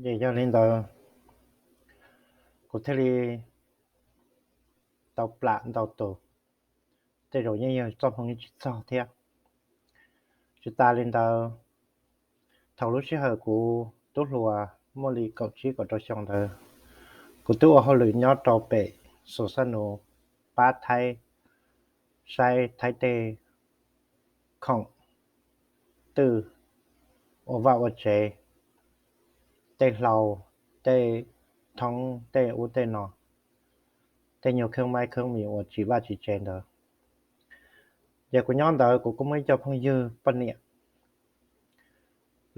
Ces yog li ntawd, kuv thiaj li tau plam ntau tus, tej zaum yeej yog txoj hmoo yeej tsis txog thiab. Tsis tas li ntawd, thaum lub sij hawm kuv tub hluas muaj li kaum tsib kaum rau xyoo ntawd, kuv twb ua hauj lwm nyob rau pem Xus Xab Nus, pab Thaib saib Thaib tej khoom twj, ua vaj ua tsev, tej hlau, tej thoob, tej ub tej no, tej nyuag khab maib khab mis uas tsis vaj tsis tsev ntawd. Ces kuv nyob ntawd kuv kuj muaj ib co phooj ywg poj niam,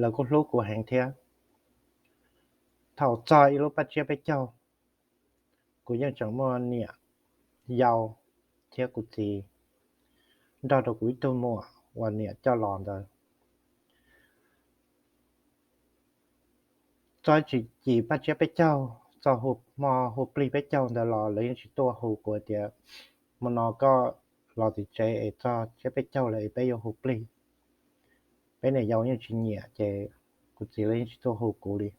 lawv kuj hlub kuv heev thiab. Thaum txog ib lub paj tsiab peb caug, kuv yeej tseem muaj niam yau thiab kuv txiv nrog rau kuv ib tug muam uas niam coj los ntawd. Txog tsis cim paj tsiab peb caug, txog hmo hu plig peb caug ntawd los lawv yeej tsis tuaj hu kuv tias, hmo no koj los tim tsev es txog tsiab peb caug lawm es peb yuav hu plig. Peb niam yau yeej tsis nyiam ces kuv txiv lawv yeej tsis tuaj hu kuv li.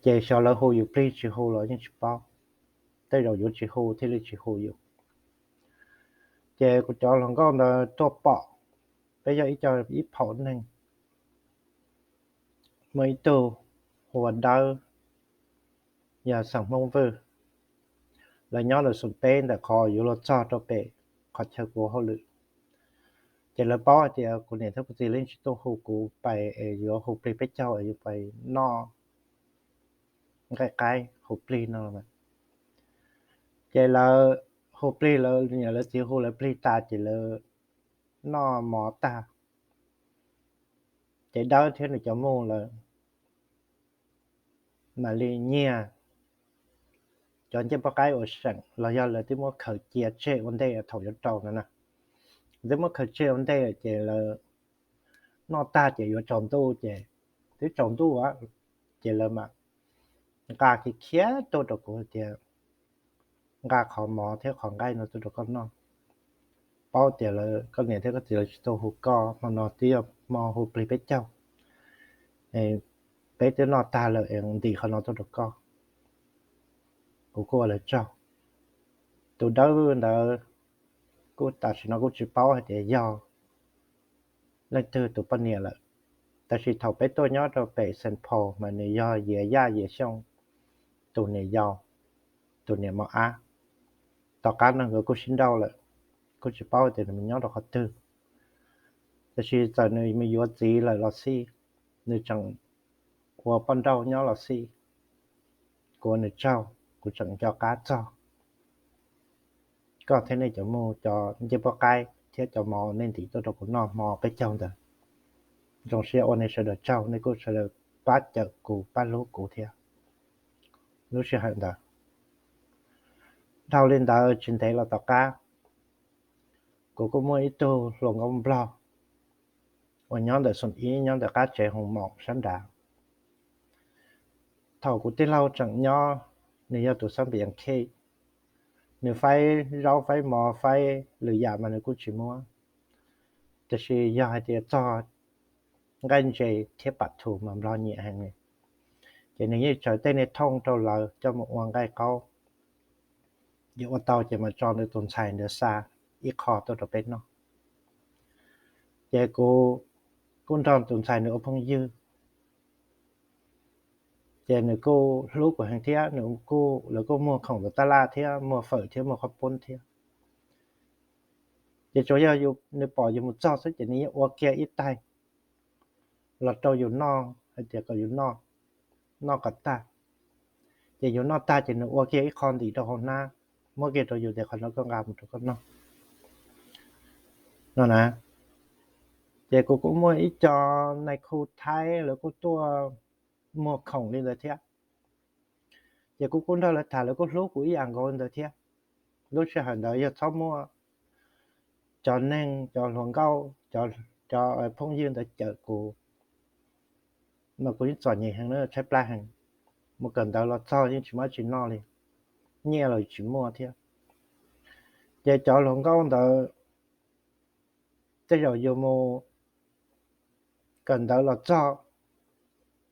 Ces xyov lawv hu yus plig tsis hu los yeej tsis paub, tej zaum yuav tsis hu thiaj li tsis hu yus. Ces kuv cov hluas nkauj ntawd tuaj pom, peb yog ib co ib phaum neeg, muaj ib tug hu ua Dawb, yog xeem Hmoob Vwj, lawv nyob ntawm Xus Peb ntawm qhov yuav luag txog rau pem qhov chaw kuv hauj lwm. Ces lawv paub hais tias kuv niam thiab kuv txiv lawv yeej tsis tuaj hu kuv pais es yuav hu plig peb caug es yuav pais noj nqaij qaib hu plig no. Ces lawv hu plig, lawv niam lawv txiv hu lawv plig tas ces lawv noj mov tag, ces Dawb thiab nws cov mus lawm mam li nyiag cov ncej poj qaib uas seem los yog lawv twb muab khaws cia tseg ua ntej thaum yuav rau no na. Twb muab khaws tseg ua ntej ces lawv noj tag ces yuav tsaus ntuj ces, twb tsaus ntuj, ces lawv mam nqa khiav khiav tuaj rau kuv tias, nqa qhov mov thiab qhov nqaij no tuaj rau koj noj. Paub tias lawv, koj niam thiab koj txiv lawv tsis tuaj hu koj, hmo no twb yog hmo hu plig peb caug, peb twb noj tag lawm es ntim qhov no tuaj rau koj. Kuv kuj ua lawv tsaug. Tus Dawb ntawd kuj tam sim no kuj tsis paub hais tias yog leej twg tus poj niam lawm, tab sis thaum peb tuaj nyob rau pem Saint Paul mas nws yog Yias Yaj Yias Xyooj tus niam yau, tus niam mos ab. Tom qab no nkawd kuj sib nrauj lawm, kuj tsis paub tias nws mus nyob rau qhov twg, tab sis txawm nws mus yuav txiv lawm los xij, nws tseem ua poj nrauj nyob los xij. Kuv ua nws tsaug, kuv tseem nco qab txog koj thiab nej cov mus cov ncej poj qaib thiab cov mov nej ntim tuaj rau kuv noj hmo peb caug ntawd. Zoo siab ua nej sawv daws tsaug, nej kuj sawv daws pab cawm kuv pab hlub kuv thiab lub sij hawm ntawd. Dhau li ntawd tsis ntev los tom qab, kuv kuj muaj ib tug hluas nkauj nplog uas nyob ntawm Xus Ib, nyob ntawm qab tsev Hoo Maum sab nrad. Thaum kuv tij laug tseem nyob, nws yog tus xab npias khej, nws faib zaub faib mov faib lwm yam mas nws kuj tsis muab, tiam sis yog hais tias txog nqaij ntses thiab pam thum mas nplog nyiam heev li. Ces nws yeej tsaws tej niag thooj rau lawv coj mus ua nqaij qaub, ces ua tau ces mas tso nws tus ntxhais ntawd xa ib qho tuaj rau peb noj. Ces kuv kuj nrog tus ntxhais nws ua phooj ywg, ces nws kuj hlub kuv heev thiab, nws kuj, lawv kuj muag khoom ntawm tab laj thiab muag fawm thiab muag qhob poob thiab. Ces tsuas yog nws pom yus mus txog xwb ces nws yeej ua kiag ib tais los rau yus noj hais tias kom yus noj, noj kom tag. Ces yus noj tag ces nws ua kiag ib qho ntim rau hauv hnab, muab kiag rau yus tias qhov no koj nqa mus rau koj noj no na. Ces kuv kuj muaj ib co nais khu Thaib lawv kuj tuaj muag khoom li ntawd thiab. Ces kuv kuj nrog lawv tham, lawv kuj hlub kuv ib yam nkaus li ntawd thiab. Lub sij hawm ntawd yog txhob muaj cov neeg, cov hluas nkauj, cov phooj ywg ntawd cawm kuv mas kuv yeej txom nyem heev na, tshaib plab heev. Mus kawm ntawv los txog yeej tsis muaj dab tsi noj li, nyiaj los tsis muaj thiab. Ces cov hluas nkauj ntawd tej zaum yus mus kawm ntawv los txog,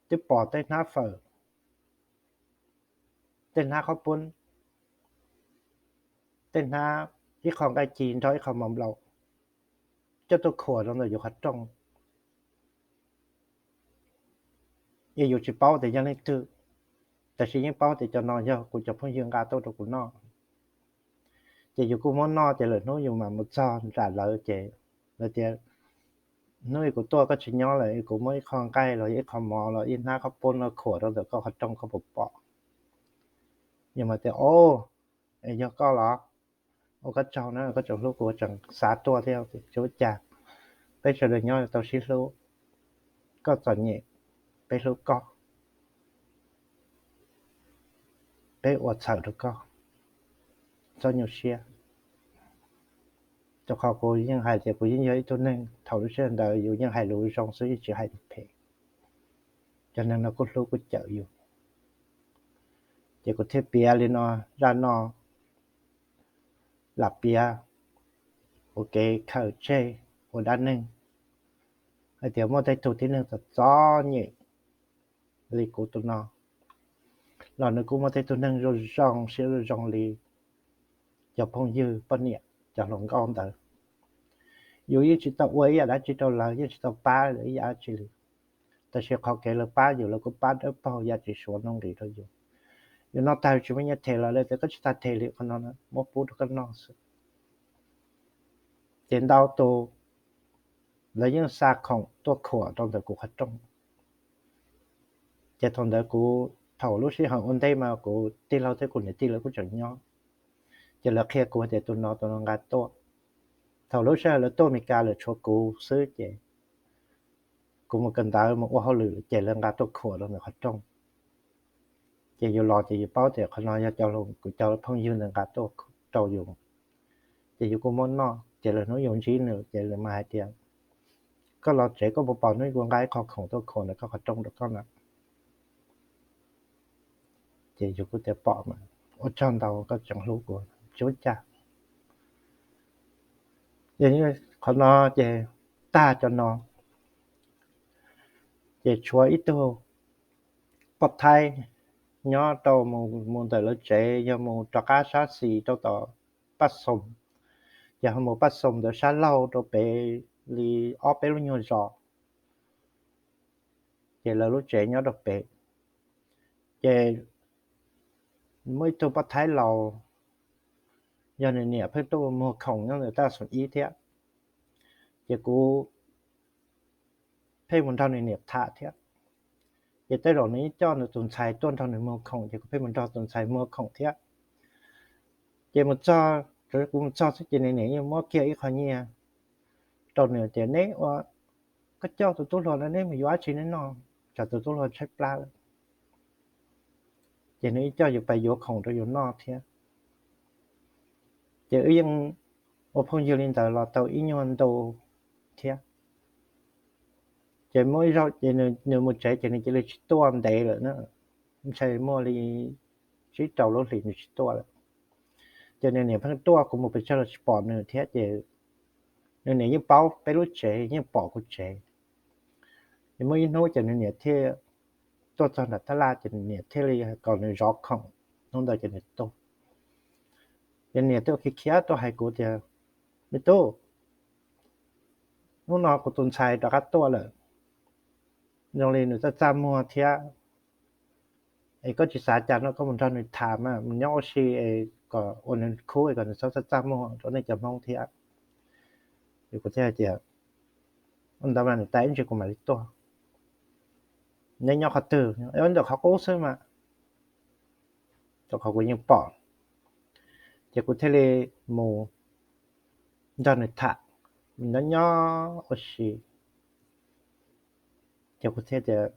twb pom tej hnab fawm, tej hnab qhob poob, tej hnab, ib qho nqaij ci nrog ib qho mov nplaum coj tuaj khuam rau ntawm yus qhov rooj. Yog yus tsis paub tias yog leej twg, tab sis yeej paub tias cov no yog kuv cov phooj ywg nqa tuaj rau kuv noj. Ces yus kuj muab noj, ces lwm hnub yus mam mus txog nram lawv ces lawv tias, hnub ib kuv tuaj koj tsis nyob lawm, kuv muab ib qho nqaij los yog ib qho mov los ib hnab qhob poob no khuam rau ntawm koj qhov rooj, koj puas pom? Yus mas tias, o, yog koj los? Ua koj tsaug na, koj tseem hlub kuv, tseem xav tuaj thiab. Tsis ua cas, peb sawv daws nyob tau sib hlub. Koj txom nyem, peb hlub koj, peb ua txhawm rau koj, txhob nyuaj siab. Rau qhov kuv yeej hais tias kuv yeej yog ib tug neeg thaum lub sij hawm ntawd yus yeej hais lus zoo xwb, yeej tsis hais lus phem. Cov neeg no kuj hlub kuj cawm yus. Ces kuv thiaj piav li no, zaj no lam piav ua kev khaws tseg ua dab neeg hais tias muaj tej tug tib neeg txom txom nyem li kuv tus no, los nws kuj muaj tej tug neeg zoo zoo siab zoo zoo li cov phooj ywg poj niam cov hluas nkauj ntawd. Yus yeej tsis tau ua ib yam dab tsi rau lawv, yeej tsis tau pab lawv ib yam dab tsi li. Tab sis qhov kev lawv pab yus, lawv kuj pab dawb paug yam tsis suav nuj nqis rau yus. Yus noj tag tsis muaj nyiaj them los lawv tias koj tsis tas them li, qhov no muab pub rau koj noj xwb. Ces ntau tus lawv yeej xa khoom tuaj khuam rau ntawm kuv qhov rooj. Ces thaum ntawd kuv, thaum lub sij hawm ua ntej mas kuv tij laug thiab kuv niam tij lawv kuj tseem nyob, ces lawv qhia kuv tias tus no tus no nqa tuaj. Thaum lub sij hawm lawv tuaj Meskas lawm tshuav kuv xwb ces kuv mus kawm ntawv mus ua hauj lwm ces lawv nqa tuaj khuam rau ntawm qhov rooj. Ces yus los ces yus paub tias qhov no yog cov, kuv cov phooj ywg ntawd nqa tuaj rau yus, ces yus kuj muab noj. Ces lwm hnub yus ntsib nws ces nws mas hais tias, koj los tsev koj puas pom hnub kuv nqa ib qho khoom tuaj khuam ntawm koj qhov rooj rau koj na? Ces yus kuj tias pom mas, ua tsaug ntau, koj tseem hlub kuv, tsis ua cas. Ces qhov no ces tag cov no, ces tshuav ib tug poj thaib nyob rau mus ntawm lawv tsev yog mus rov qab sab xis rau tom Paj Xoos, ces ho mus Paj Xoos ntawd sab laug rau pem li ob peb lub nyuag zos, ces lawv lub tsev nyob rau pem. Ces muaj ib tug poj thaib laus, yog nws niam pheej tuaj muag khoom nyob ntawm Paj Xoos ib thiab, ces kuv pheej mus nrog nws niam tham thiab. Ces tej zaum nws yeej coj nws tus ntxhais tuaj nrog nws muag khoom, ces kuv pheej mus nrog tus ntxhais muag khoom thiab. Ces mus txog, kuv mus txog xwb ces nws niam yeej muab kiag ib qho nyiaj rau nws tias, neb ua, koj coj tus tub hluas no neb mus yuav dab tsi neb noj, tsam tus tub hluas tshaib plab lawm. Ces nws yeej coj yus pais yuav khoom rau yus noj thiab. Ces wb yeej ua phooj ywg li ntawd los tau ib nyuag ntu thiab. Ces muaj ib zaug ces nws mus tsev ces nws cia li tsis tuaj ntev lawm na, ntshai muaj li tsib rau lub hlis nws tsis tuaj lawm. Ces nws niam pheej tuaj, kuv mus pes tsawg los tsis pom nws thiab ces nws niam yeej paub peb lub tsev, yeej pom kuv tsev. Ces muaj ib hnub ces nws niam thiaj tuaj txog nram tab laj ces nws niam thiaj li kom nws zov khoom, hnub ntawd ces nws tuaj. Ces niam thiaj khiav khiav tuaj hais kuv tias, me tub, hnub no kuv tus ntxhais rov qab tuaj lawm, zoo li nws txaj txaj muag thiab, es koj tsis xav cas no koj mus nrog nws tham mas mus nyob ua si es kom ua nws khub es kom nws txhob txaj txaj muag rau nej cov Hmoob thiab. Ces kuv thiaj hais tias, ua ntawd mas niam tais, ib ntsis kuv mam li tuaj. Neb nyob qhov twg? Ntawm qhov qub xwb mas, rau qhov kuv yeej pom. Ces kuv thiaj li mus nrog nws tham, nyob nyob ua si. Ces kuv thiaj tias,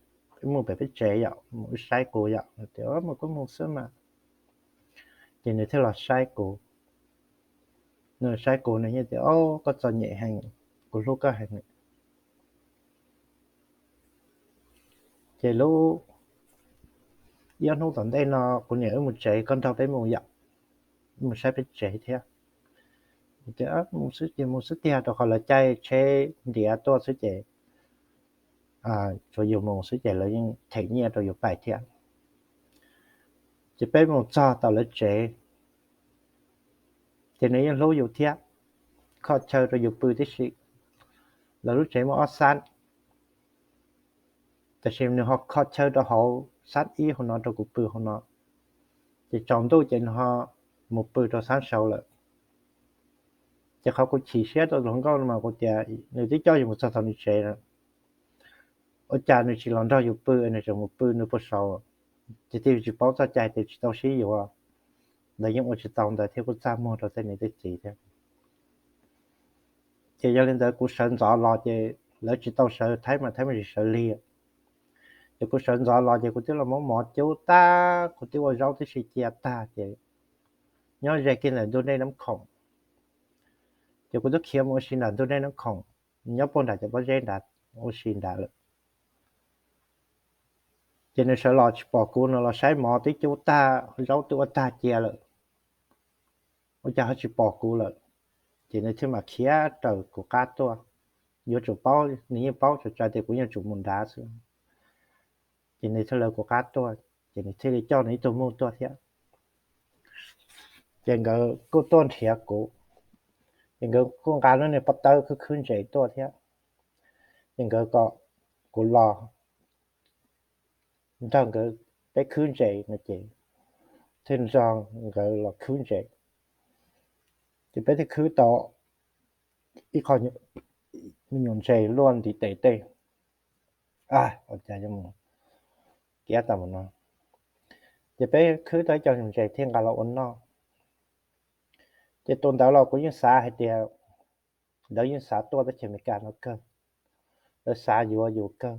mus pem peb tsev yom, mus wb saib kuv yom. Nws tias, mus koj mus xwb mas. Ces nws thiaj los saib kuv. Nws saib kuv nws yeej tias, o, koj txom nyem heev, kuv hlub koj heev. Ces lub ib ob hnub tom ntej no kuv niam wb mus tsev, koj nrog peb mus yom, mus saib peb tsev thiab. Kuv tias, mus xwb ces mus xwb tiag, rau qhov lawv caij tsheb ntiav tuaj xwb ces tsuav yus mus xwb ces lawv yeej them nyiaj rau yus pais thiab. Ces peb mus txog tom lawv tsev, ces nws yeej hlub yus thiab, kho chaw rau yus pw tib si. Lawv lub tsev muaj ob xab, tab sis nws ho kho chaw rau hauv xab ib hauv no rau kuv pw hauv no. Ces tsaus ntuj ces nws ho mus pw rau xab saud lawm. Ces qhov kuv chim siab rau tus hluas nkauj no mas kuv tias nws twb coj yus mus txog thaum nws tsev lawm, ua cas nws tsis los nrog yus pw, nws tseem mus pw nws puag saud. Ces twb tsis paub txoj cai tias tsis tau sib yuav, lawv yeej ua tsis tau ntawd thiab, kuj txaj muag rau tej niam tej txiv thiab. Ces yog li ntawd kuv sawv ntxov los ces lawv tsis tau sawv Thaib mas Thaib mam li sawv lig. Ces kuv sawv ntxov los ces kuv twb los muab mov cub tag, kuv twb ua zaub tib si cia tag ces nyob ze kiag ntawm ntug dej Nab Khoom. Ces kuv twb khiav mus ua si nram ntug dej Nab Khoom, nyob puag nram cov pob zeb nrad, ua si nrad lawm. Ces nws sawv los tsis pom kuv, nws los saib mov twb cub tag, zaub twb ua tag cia lawm, ua cas ho tsis pom kuv lawm. Ces nws thiaj mam khiav raws kuv qab tuaj, yuav tsum paub, nws yeej paub tso tsawg tias kuv yuav tsum mus nrad xwb. Ces nws thiaj lawv kuv qab tuaj, ces nws thiaj li coj nws ib tug muj tuaj thiab. Ces nkawd kuj tuaj nrhiav kuv, ces nkawd kuj nqa lub niag pob tawb khwb khwb ntses tuaj thiab. Ces nkawd kom kuv los nrog nkawd peb khwb ntses no ces thiaj nrog nkawd los khwb ntses. Ces peb thiaj khwb tau ib qho me nyuam ntses luaj ntiv tes tej. Ua cas yuav mus kiab tau mus no. Ces peb khwb tau ib co me nyuam ntses thiaj nqa los ua noj. Ces tus ntawd los kuv yeej xav hais tias lawv yeej xav tuaj teb chaws Amelikas no kawg, lawv xav yuav yus kawg,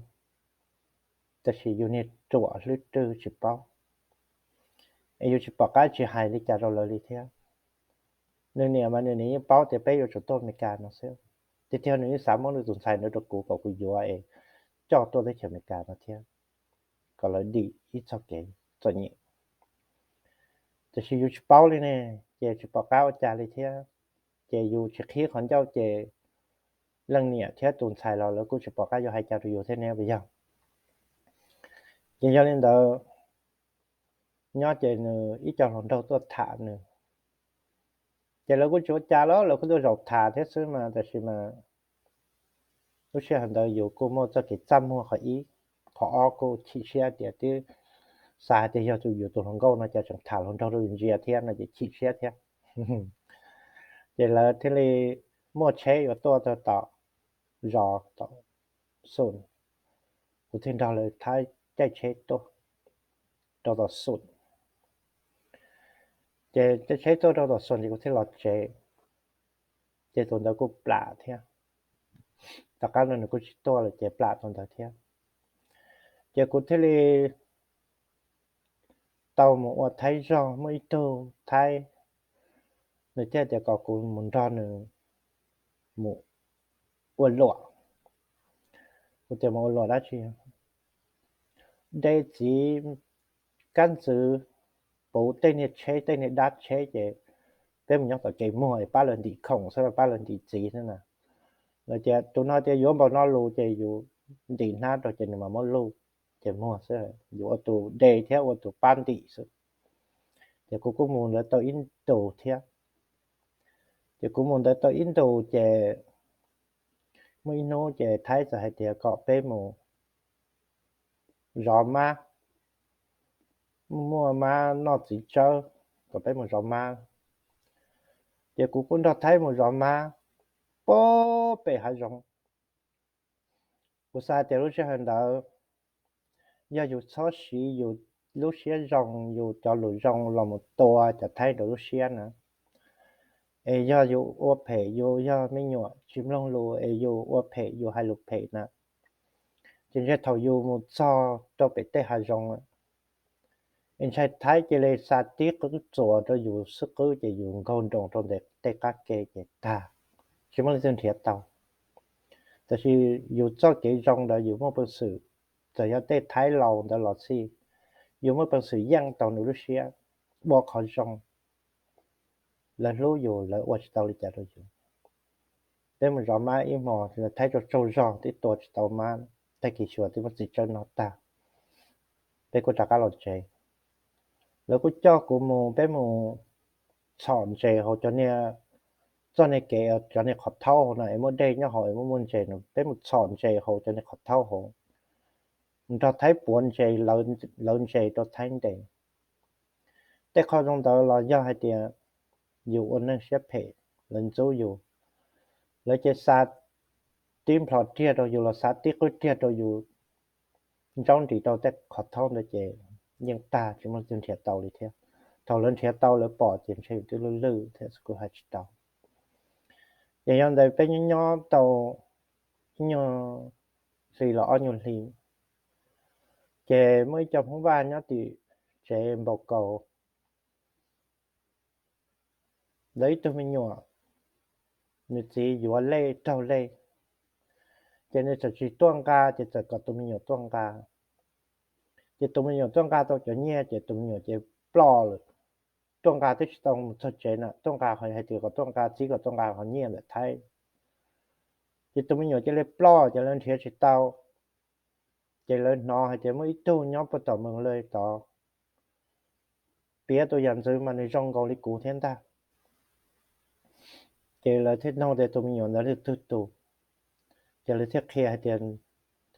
tab sis yus niag ruam hlwb rwg tsis paub, es yus tsis pom qab tsis hais li cas rau lawv li thiab. Nws niam mas nws niam yeej paub tias peb yuav tsum tuaj Amelikas no xwb, tiag tiag nws yeej xav muab nws tus ntxhais ntawd rau kuv kom kuv yuav es coj tuaj teb chaws Amelikas no thiab, kom lawv dim ib txoj kev txom nyem. Tiam sis yus tsis paub li ne, ces tsis pom qab ua cas li thiab. Ces yus tsis qhib qhov ncauj ces leej niam thiab tus ntxhais los lawv kuj tsis pom qab yuav hais cas rau yus thiab ne puas yog? Ces yog li ntawd, nyob ces nws ib co hluas nraug tuaj tham nws, ces lawv kuj tsis ua cas los lawv kuj tuaj zaum tham thiab xwb mas, tab sis mas lub sij hawm ntawd yus kuj muaj txoj kev txaj muag qhov ib, qhov ob kuj chim siab tias twb xav hais tias yog yus tus hluas nkauj no cas tseem tham hluas nraug rau yus ntsia thiab no ces chim siab thiab. Ces lawv thiaj li muaj tsheb yuav tuaj rau tom zos tom Xum, kuv thiaj nrog lawv Thaib caij tsheb tuaj rau tom Xum. Ces caij tsheb tuaj rau tom Xum ces kuv thiaj los tsev, ces tus ntawd kuj plam thiab. Tom qab no nws kuj tsis tuaj lawm ces plam tus ntawd thiab. Ces kuv thiaj li tau mus ua Thaib zog, muaj ib tug Thaib, nws thiaj tias kom kuv mus nrog nws mus ua luam. Kuv tias mus ua luam dab tsi? De txiv kab ntxwv, puv tej niag tsheb tej niag dab tsheb ces peb mus nyob tom kev muag es pab lawv ntim khoom xwb, pab lawv ntim txiv xwb na. Lawv tias tus no tias yuav npaum no lus ces yus ntim hnab rau ces nws mam muab luj ces muag xwb, yus ua tus de thiab ua tus pab ntim xwb. Ces kuv kuj mus ntawd tau ib ntus thiab. Ces kuv mus ntawd tau ib ntus ces muaj ib hnub ces Thaib txawm hais tias kom peb mus zov mab, muaj mab noj txiv tsawb, kom peb mus zov mab. Ces kuv kuj nrog Thaib mus zov mab puag pem hav zoov. Kuv xav hais tias lub sij hawm ntawd yog yus txhob siv yus lub siab zoo, yus cov lus zoo los mus tua cov Thaib ntawd lub siab na, es yog yus ua phem, yus yog me nyuam tsis mloog lus es yus ua phem yus hais lus phem na, ces ntshe thaum yus mus txog rau pem tej hav zoov es ntshai Thaib cia li xa tib qwb txuas rau yus xwb qwb ces yus nkaug nroos rau ntawm tej qab ke ces tag, tsis muaj leej twg nrhiav tau. Tab sis yus txoj kev zoo ntawd yus muaj peev xwm, txawm yog tej Thaib laus ntawd los xij, yus muaj peev xwm yeej tau nws lub siab, ua qhov zoo, lawv hlub yus lawv ua tsis tau li cas rau yus. Peb mus zov mab ib hmos Thaib tsaug tsaug zog twb tua tsis tau mab, tag kis xyuas twb muab txiv tsawb no tag, peb kuj rov qab los tsev. Lawv kuj coj kuv mus, peb mus txhom ntses hauv cov niag, txoj niag kev cov niag qhov thaub hauv no es muaj dej nyob hauv es muaj muaj ntses no, peb mus txhom ntses hauv cov niag qhov thaub hauv, nrog Thaib puav ntses, lawv ntses rau Thaib ntes. Tej qho zoo ntawd los yog hais tias yus ua neej siab phem, lawv ntxub yus, lawv ces xa tib nplhos riag rau yus los xa tib qwb riag rau yus, ntsaub nris rau tej qhov thaub ntawd ces yeej tag, tsis muaj leej twg nrhiav tau li thiab. Thaum lawv nrhiav tau lawv pom ces ntshe yus twb lwj lwj thiab kuj hais tsis tau. Ces yog ntawd peb nyob nyob tau ib nyuag hli los ob nyuag hli, ces muaj ib co Hmoob Vaj nyob tim tsev npau kaus, lawv ib tug me nyuam, nws txiv yuav lej raug lej, ces nws txawm tsis tuaj nqa ces txawm kom tus me nyuam tuaj nqa. Ces tus me nyuam tuaj nqa tau cov nyiaj ces tus me nyuam ces ploj lawm. Tuaj nqa twb tsis tau mus txog tsev na, tuaj nqa hais tias kom tuaj nqa, txiv kom tuaj nqa qhov nyiaj ntawm Thaib. Ces tus me nyuam cia li ploj ces lawv nrhiav tsis tau. Ces lawv hnov hais tias muaj ib tug nyob puag tom Moos Lawj tod, piav tus yam ntxwv mas nws zoo nkaus li kuv thiab ntag. Ces lawv thiaj nug tias tus me nyuam ntawd yog leej twg tus, ces lawv thiaj qhia hais tias,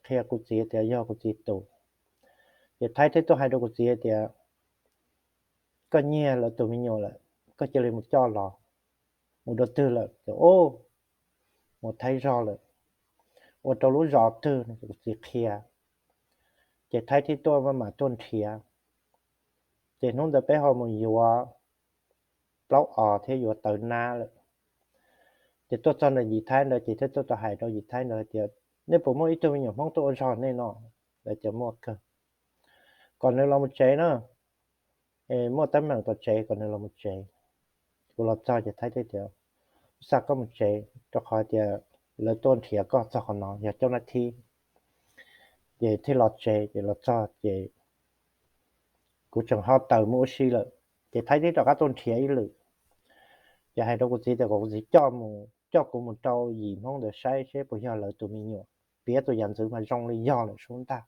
qhia kuv txiv tias yog kuv txiv tus. Ces Thaib thiaj tuaj hais rau kuv txiv hais tias, koj nyiag lawv tus me nyuam lawm, koj cia li mus coj los. Mus dua twg lawm? Ces ub, mus Thaib zog lawm. Ua rau lub zos twg? Kuv txiv qhia. Ces Thaib thiaj tuaj maj mam tuaj nrhiav. Ces hnub ntawd peb ho mus yuav plaub os thiab yuav tawv nab lawm. Ces tuaj txog ntawm yim Thaib ntawd ces thiaj tuaj tau hais rau yim Thaib ntawd hais tias, nej puas muaj ib tug me nyuam Hmoob tuaj ua zog nej no? Lawv tias muaj kawg. Kom nws los mus tsev na, muaj teeb meem tom tsev, kom nws los mus tsev. Kuv los txog ces Thaib thiaj tias, ub, xa koj mus tsev, rau qhov tias lawv tuaj nrhiav koj txog qhov no yog coj nab thib. Ces thiaj los tsev, ces los txog ces kuv tseem ho tawm mus ua si lawm. Ces Thaib thiaj rov qab tuaj nrhiav ib lwm. Ces hais rau kuv txiv tias kom kuv txiv coj mus, coj kuv mus rau yim Hmoob ntawd saib seb puas yog lawv tus me nyuam, piav tus yam ntxwv mas zoo li yog lawm sub ntag.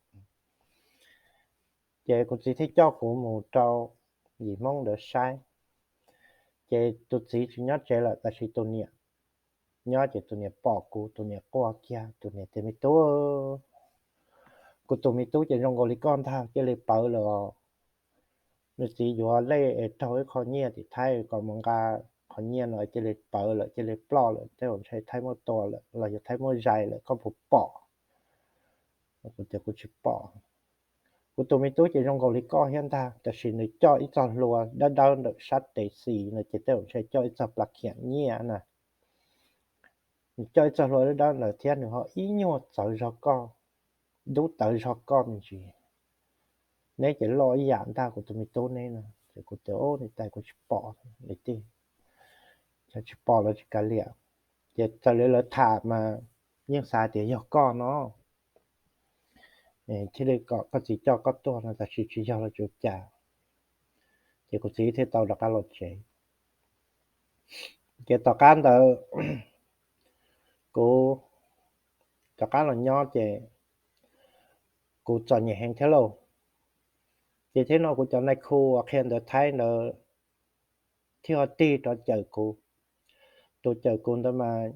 Ces kuv txiv thiaj coj kuv mus rau yim Hmoob ntawd saib. Ces tus txiv tsis nyob tsev lawm, tab sis tus niam nyob, ces tus niam pom kuv, tus niam quaj kiag, tus niam tias, me tub, kuv tus me tub ces zoo nkaus li koj ntag, cia li pawv lawm os. Nws txiv yuav lej es raug ib qho nyiaj tim Thaib, kom mus nqa qhov nyiaj no, cia li pawv lawm, cia li ploj lawm, tej zaum ntshe Thaib muab tua lawm los yog Thaib muab zais lawm, koj puas pom? Kuv tias kuv tsis pom. Kuv tus me tub ces zoo nkaus li koj thiab ntag, tab sis nws coj ib txoj hlua dawb dawb ntawm sab tes xis no, ces tej zaum ntshe coj ib txoj plas khiam nyiaj na. Nws coj ib txoj hlua dawb dawb ntawd thiab nws ho ib nyuag txawv zog koj, dub tawv zog koj me ntsis. Neb ces loj ib yam ntag, kuv tus me tub neb no. Ces kuv tias, ub, niam tais, kuv tsis pom li tiag, tsis pom los tsis kav liam. Ces raws li lawv tham mas yeej xav tias yog koj no, thiaj li kom koj txiv coj koj tuaj no, tab sis tsis yog los tsis ua cas. Ces kuv txiv thiaj tau rov qab los tsev. Ces tom qab ntawd kuv rov qab los nyob ces kuv txom nyem heev thiab lauj. Ces thiab no kuv cov nais khu uas qhia ntawv Thaib ntawd thiaj ho tig rov cawm kuv. Tus cawm kuv ntawd mas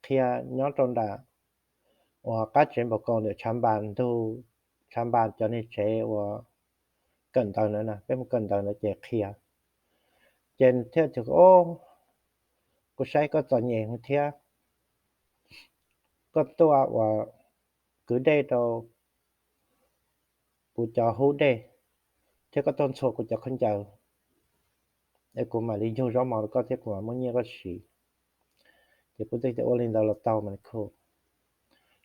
qhia nyob rau nram uas qab tsev npaum kaus ntawm tshav npas ntug, tshav npas cov niag tsev uas kawm ntawv ntawd na, peb mus kawm ntawv ntawd ces qhia. Ces thiaj tias, o, kuv saib koj txom nyem thiab, koj tuaj uas kwv dej rau kuv cov hub dej, thiab koj tuaj ntxhua kuv cov khaub ncaws, es kuv mam li yug zaub mov rau koj thiab kuv mam muab nyiaj koj siv. Ces kuv thiaj tias ua li ntawd los tau mas nais khu.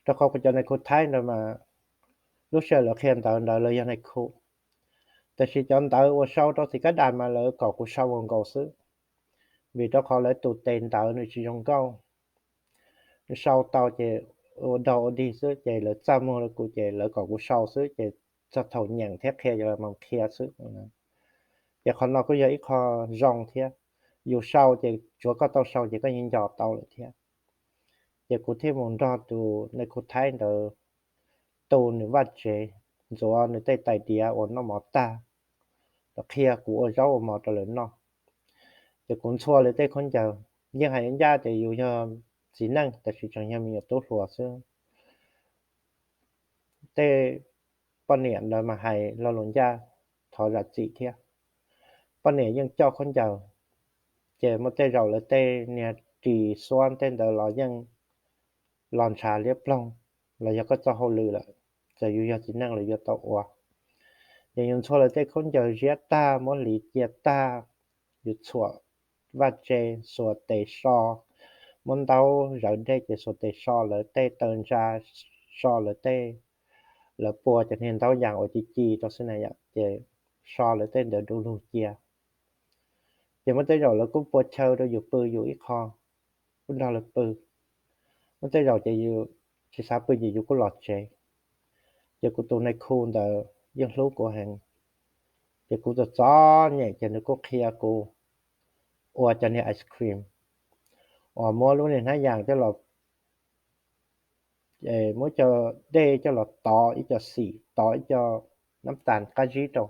Rau qhov kuv cov nais khu Thaib ntawd mas lub sij hawm lawv qhia ntawv ntawd lawv yog nais khu, tab sis cov ntawv uas sau rau txiv kab das mas lawv kom kuv sau ua nkaus xwb, vim rau qhov lawv tus tes ntawv nws tsis zoo nkauj. Sau tau ces ua dog ua dig xwb, ces lawv txaj muag rau kuv ces lawv kom kuv sau xwb, ces txog thaum nyeem thiab qhia ces lawv mam qhia xwb. Ces qhov no kuj yog ib qho zoo thiab, yus sau ces tsuav koj tau sau ces koj yeej nco tau lawm thiab. Ces kuv thiaj mus nrog tus nais khu Thaib ntawd tu nws vaj tsev, ntxuav nws tej tais diav uas noj mov tag, los qhia kuv ua zaub ua mov rau lawv noj. Ces kuv ntxhua lawv tej khaub ncaws, yeej hais ncaj tias yus yog txiv neej tab sis tseem yog me nyuam tub hluas xwb. Tej poj niam ntawd mas hais lo lus ncaj, thov zam txim thiab. Poj niam yeej coj khaub ncaws, ces muaj tej zaum lawv tej niag ris xuab tej ntawd los yeej los ntshav liab ploog, los yog koj txoj hauj lwm lawm, txawm yus yog txiv neej los yuav tau ua. Ces yus ntxhua lawv tej khaub ncaws ziab tag, muab hliv cia tag, yus txhuam vaj tse, xuas tes so, muab ntaub zawv dej ces xuas tes so lawv tej taw ntsa, so lawv tej, lawv pua cov niag ntaub yas uas ci ci rau xwb na yom, ces so lawv tej ntawd du lug cia. Ces muaj tej zaum lawv kuj pua chaw rau yus pw yus ib qho, kuj nrog lawv pw. Muaj tej zaum ces yus tsis xav pw ces yus kuj los tsev. Ces kuv tus nais khu ntawd yeej hlub kuv heev, ces kuv txom txom nyem ces nws kuj qhia kuv ua cov niag ice cream uas muab lub niag hnab yas coj los, muab cov dej coj los tov ib co xim, tov ib co nab tas qab zib rau,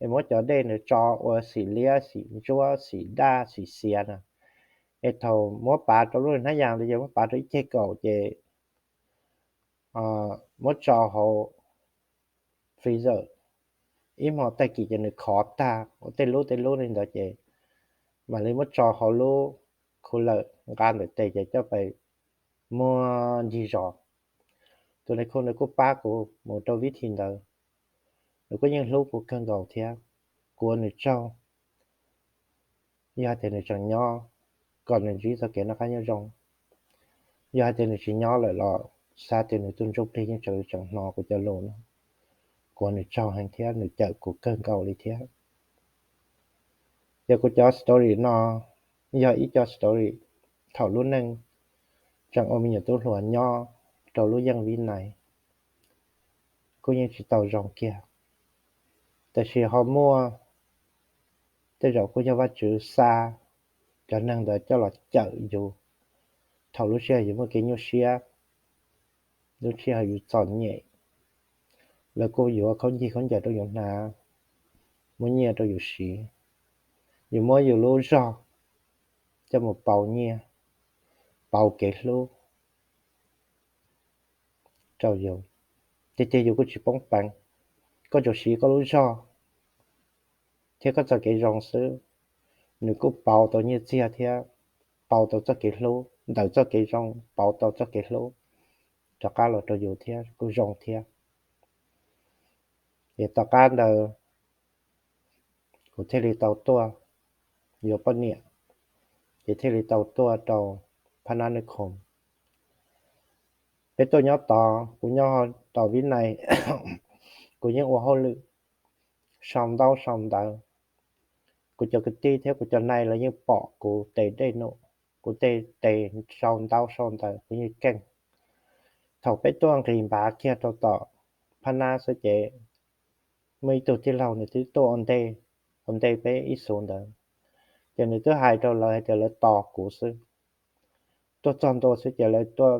es muab cov dej ntawd tso ua xim liab, xim ntsuab, xim daj, xim xiav na. Es thaum muab pav rau lub hnab yas ntawd ces muab pav rau ib ceg kaum ces muab tso hauv freezer, ib hmo tag kis ces nws khov tag ua tej lub tej lub li ntawd ces mam li muab tso hauv lub cooler nqa ntawm tes ces coj pais muag ncig zos. Tus nais khu ntawd kuj pab kuv mus rau vib thi ntawd, nws kuj yeej hlub kuv kawg nkaus thiab. Kuv ua nws tsaug, yog hais tias nws tseem nyob, kom nws ntsib txoj kev noj qab nyob zoo. Yog hais tias nws tsis nyob lawm los xav tias nws tus ntsuj plig yeej tseem tseem hnov kuv cov lus no. Kuv ua nws tsaug heev thiab nws cawm kuv kawg nkaus li thiab. Ces kuv cov story no yog ib co story thaum lub neej tseem ua me nyuam tub hluas nyob rau lub yeej vib nais, kuj yeej tsis tau zoo kiag. Tab sis ho muaj tej zaum kuj yog Vajtswv xa cov neeg ntawd coj los cawm yus thaum lub sij hawm yus muaj kev nyuaj siab, lub sij hawm yus txom nyem. Lawv kuj yuav khaub ncig khaub ncaws rau yus hnav, muab nyiaj rau yus siv, yus muab yus lub zog coj mus pauv nyiaj, pauv kev hlub rau yus. Tiag tiag yus kuj tsis poob peev, koj tsuas siv koj lub zog thiab koj txoj kev zoo xwb, nws kuj pauv tau nyiaj txiag thiab pauv tau txoj kev hlub, ntawm txoj kev zoo pauv tau txoj kev hlub rov qab los rau yus thiab kuj zoo thiab. Ces tom qab ntawd kuv thiaj li tau tuaj yuav poj niam, ces thiaj li tau tuaj rau Phab Nab Naj Khoom. Peb tuaj nyob tod, kuv nyob tom Vib Nais, kuv yeej ua hauj lwm sau ntaub sau ntawv. Kuv cov kwv tij thiab kuv cov nai lawv yeej pom kuv tes dej num, kuv tej tes sau ntaub sau ntawv kuv yeej keej. Thaum peb tuaj nqis npav kiag rau tom Phab Nab xwb ces muaj ib tug tij laug nws twb tuaj ua ntej, ua ntej peb ib xus ntawd, ces nws twb hais rau lawv hais tias lawv tos kuv xwb. Tuaj txog ntua xwb ces lawv tuaj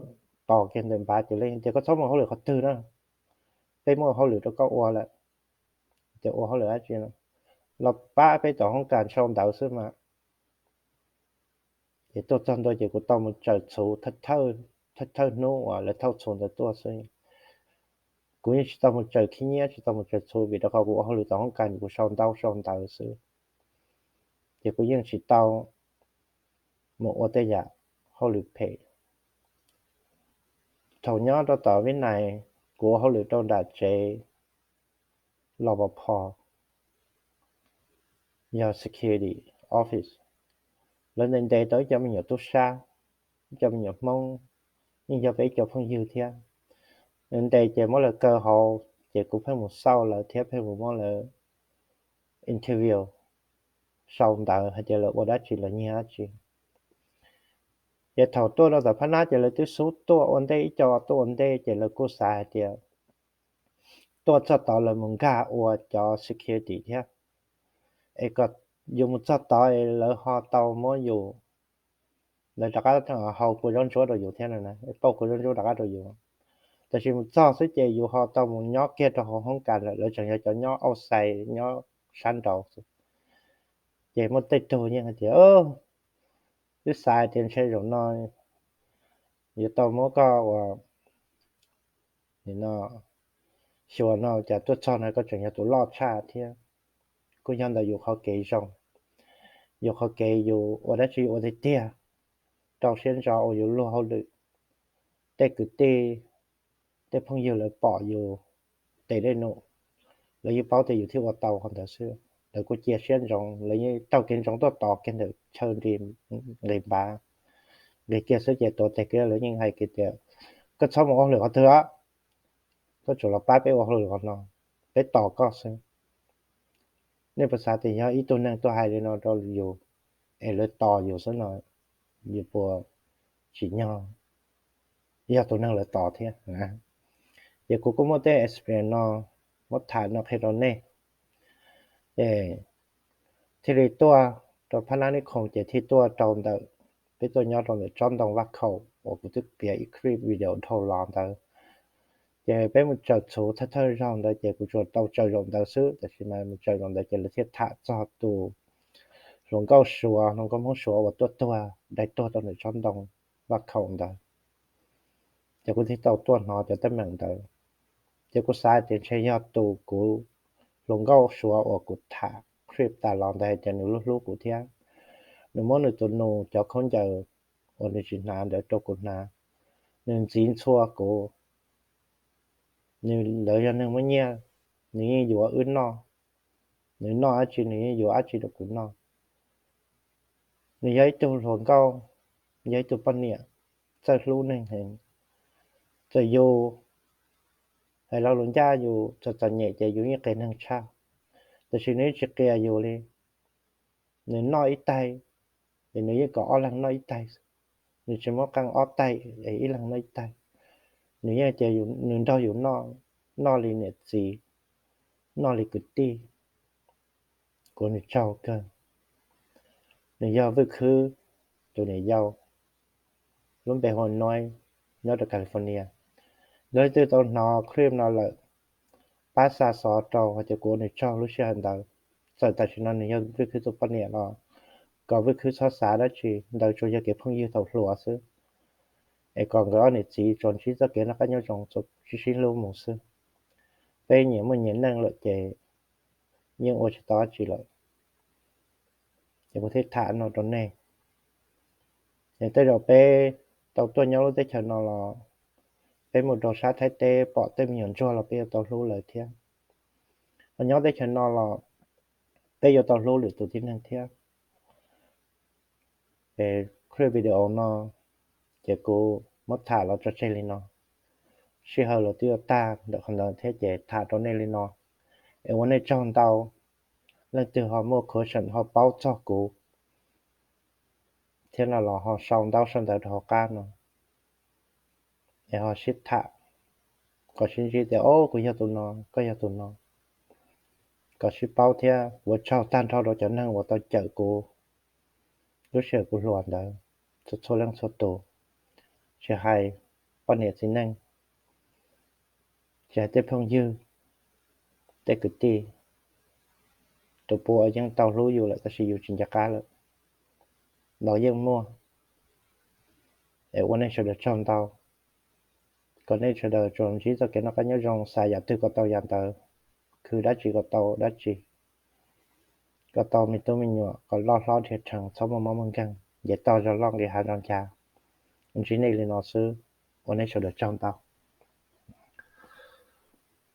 tos kiag ntawm npav ces lawv tias koj txhob mus hauj lwm qhov twg na, peb muaj hauj lwm rau koj ua lawm. Ces ua hauj lwm dab tsi no, los pab peb tom hoob kas sau ntawv xwb mas. Ces tuaj txog ntua ces kuv tau mus tsaws txhuv thawj thawj hnub uas lawv thauj txhuv ntawd tuaj xwb. Kuv yeej tsis tau mus tsaws khib nyiab, tsis tau mus tsaws txhuv vim rau qhov kuv ua hauj lwm tom hoob kas kuv sau ntaub sau ntawv xwb. Ces kuv yeej tsis tau mus ua tej yam hauj lwm phem. Thaum nyob rau tom Vib Nais, kuv ua hauj lwm rau nram tsev Rọp Pov Phom, yog security office. Lawv ntes ntes tau ib co me nyuam tub sab, ib co me nyuam Hmoob, yeej yog peb ib co phooj ywg thiab. Nws ntes ces muab lawv kaw hauv, ces kuv pheej mus xauj lawv thiab pheej mus muab lawv interview, sau ntawv hais tias lawv ua dab tsi, lawv nyiag dab tsi. Ces thaum tuaj rau tom Phab Nab ces lawv twb xub tuaj ua ntej, ib co tuaj ua ntej ces lawv kuj xav hais tias tuaj txog tod lawv mus nkag ua cov security thiab, es kom yus mus txog tod es lawv ho tau muab yus, lawv rov qab hau kua zaub ntsuab rau yus thiab no, pauj kua zaub ntsuab rov qab rau yus. Tab sis mus txog xwb ces yus ho tau mus nyob kiag rau hauv hoob kas lawm, lawv tseem yog cov nyob auj xais nyob sab nraud xwb. Ces muaj tej tug yeej hais tias, wb xav tias ntshe zaum no yuav tau muab koj ua, no, xyuas no cas tuaj txog no koj tseem yog tus loj tshaj thiab. Kuj yog ntawm yus qhov kev zoo, yus qhov kev yus ua dab tsi yus ua tiag tiag, rau siab ntso ua yus luag hauj lwm. Tej kwv tij, tej phooj ywg lawv pom yus tes dej num, lawv yeej paub tias yus thiaj ua tau qhov ntawd xwb. Lawv kuj cia siab ntsoov, lawv yeej taug kev ntsoov tuaj tos kiag ntawm chaw nqis npav, nqis kiag xwb ces tuav tes kiag lawv yeej hais kiag tias, koj txhob mus ua hauj lwm qhov twg, koj tsuas los pab peb ua hauj lwm qhov no, peb tos koj xwb. Nej puas xav tias yog ib tug neeg tuaj hais li no rau yus es lawv tos yus xwb no, yus puas tsim nyog yog tus neeg lawv tos thiab? Ces kuv kuj muaj tej experience no muab tham no qhia rau nej. Es thiaj li tuaj rau Phab Nab Nib Khoom ces thiaj tuaj rau ntawm, peb tuaj nyob rau ntawm tsob ntoo Vaj Khaum uas kuv twb piav ib clip video dhau los ntawd. Ces peb mus tsaws txhuv thawj thawj zaug ntawd ces kuv tsuas tau tsaws zaum ntawd xwb, tab sis mas mus tsaws zaum ntawd ces lawv thiaj tham txog tus hluas nkauj Suav, hluas nkauj Hmoob Suav uas tuaj tuag dai tuag rau ntawm tsob ntoo Vaj Khaum ntawd. Ces kuv thiaj tau tuaj hnov cov teeb meem ntawd. Ces kuv xav tias ntshe yog tus kuv, hluas nkauj Suav uas kuv tham clip tas los ntawd hais tias nws hlub hlub kuv thiab, nws muab nws tus nus cov khaub ncaws uas nws tsis hnav ntawd rau kuv hnav, nws ntxiv ntxhua kuv. Nws, lawv yog neeg muaj nyiaj, nws yeej yuav wb noj, nws noj dab tsi nws yeej yuav dab tsi rau kuv noj. Nws yog ib tug hluas nkauj, yog ib tug poj niam txawj hlub neeg heev. Txawm yus hais lo lus ncaj yus txom txom nyem ces yus yeej qias neeg tshaj, tab sis nws yeej tsis qias yus li. Nws noj ib taig es nws yeej kom ob leeg noj ib taig, nws tsis muab qee ob taig es ib leeg noj ib taig. Nws yeej cia nws nrog yus noj, noj li niam txiv, noj li kwv tij. Kuv ua nws tsaug kawg. Nws yog Vwj Khwb tus niam yau, lub npe hu ua Noib, nyob rau California. Yog leej twg tau hnov clip no lawm, pab xa xov rau hais tias kuv ua nws tsaug lub sij hawm ntawd. Txawm tam sim no nws yog Vwj Khwb tus poj niam los kom Vwj Khwb txhob xav dab tsi, ntawd tsuas yog kev phooj ywg thaum hluas xwb, es kom nkawd ob niam txiv tsuas ntsib txoj kev noj qab nyob zoo, tsuas sib sib hlub mus xwb. Peb nyias muaj nyias neej lawm ces yeej ua tsis tau dab tsi lawm. Ces kuv thiaj tham no rau nej. Es tej zaum peb tau tuaj nyob lub teb chaws no los peb mus rau sab Thaib teb pom tej me nyuam ntsuag los peb yuav tau hlub lawv thiab. Ho nyob teb chaws no los peb yuav tau hlub lwm tus tib neeg thiab. Es clip video no ces kuv muab tham los tso tseg li no. Sij hawm los twb yuav tag ntawm qhov ntawd thiab ces tham rau nej li no. Es ua nej tsaug ntau, leej twg ho muaj question ho paub txog kuv thiab no los ho sau ntaub sau ntawv rau hauv qab no, es ho sib tham, kom sib ntsib tias, o, kuv yog tus no, koj yog tus no, kom sib paub thiab. Ua tsaug tag nrho rau cov neeg uas tau cawm kuv lub sij hawm kuv hluas ntawd, txhua txhua leej txhua tus, tsis hais poj niam txiv neej, tsis hais tej phooj ywg, tej kwv tij. Tus puav yeej tau hlub yus lawm tab sis yus tsis nco qab lawm los yeej muaj. Es ua nej sawv daws tsaug ntau. Kom nej sawv daws tsuas ntsib txoj kev noj qab nyob zoo, xav yam twg kom tau yam ntawd, khwv dab tsi kom tau dab tsi, kom tau me tub me nyuam kom loj hlob dhia rhees txhob muaj mob muaj nkeeg, nce toj zog loj nqis hav zog ncas. Ntsib nej li no xwb, ua nej sawv daws tsaug ntau.